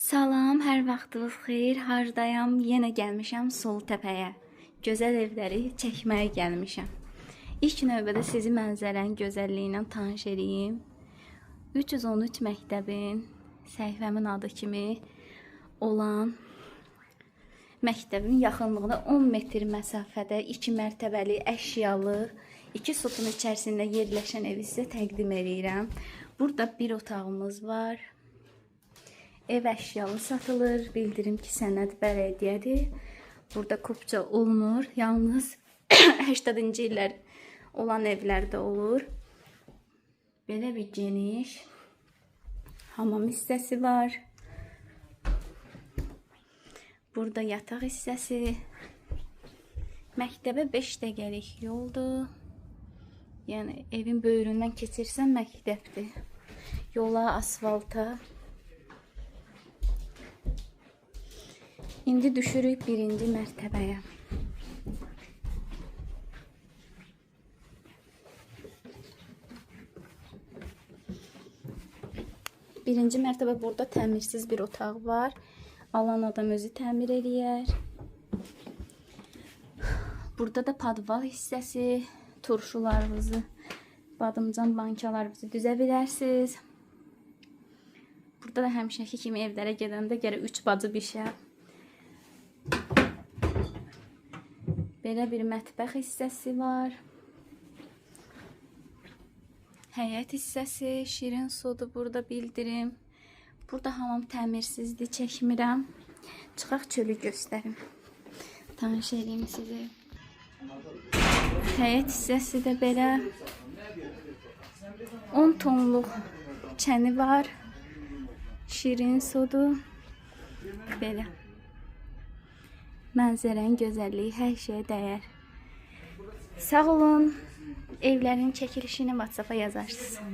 Salam, hər vaxtınız xeyir. Hardayam? Yenə gəlmişəm Soltəpəyə. Gözəl evləri çəkməyə gəlmişəm. İlk növbədə sizi mənzərənin gözəlliyi ilə tanış eləyim. 313 məktəbin səhifəmin adı kimi olan məktəbin yaxınlığında 10 metr məsafədə 2 mərtəbəli, əşyalı, 2 sotun içərisində yerləşən evi sizə təqdim eləyirəm. Burada bir otağımız var. Ev əşyalı satılır. Bildirim ki, sənəd bələdiyyədir. Burada kupça olmur. Yalnız 80-cı illər olan evlərdə olur. Belə bir geniş hamam hissəsi var. Burada yataq hissəsi. Məktəbə 5 dəqiqəlik yoldur. Yəni evin böyründən keçirsən məktəbdir. Yola, asfalta. İndi düşürük birinci mərtəbəyə. Birinci mərtəbə burada təmirsiz bir otaq var. Alan adam özü təmir eləyər. Burada da padval hissəsi, turşularınızı, badımcan bankalarınızı düzə bilərsiniz. Burada da həmişəki kimi evlərə gedəndə gərək 3 bacı bişər. Belə bir mətbəx hissəsi var. Həyət hissəsi, şirin sudur burada bildirim. Burada hamam təmirsizdir, çəkmirəm. Çıxaq çölü göstərim. Tanış eləyim sizi. Həyət hissəsi də belə 10 tonluq çəni var. Şirin sudur. Belə. Mənzərənin gözəlliyi hər şeyə dəyər. Sağ olun. Evlərin çəkilişini WhatsApp-a yazarsınız.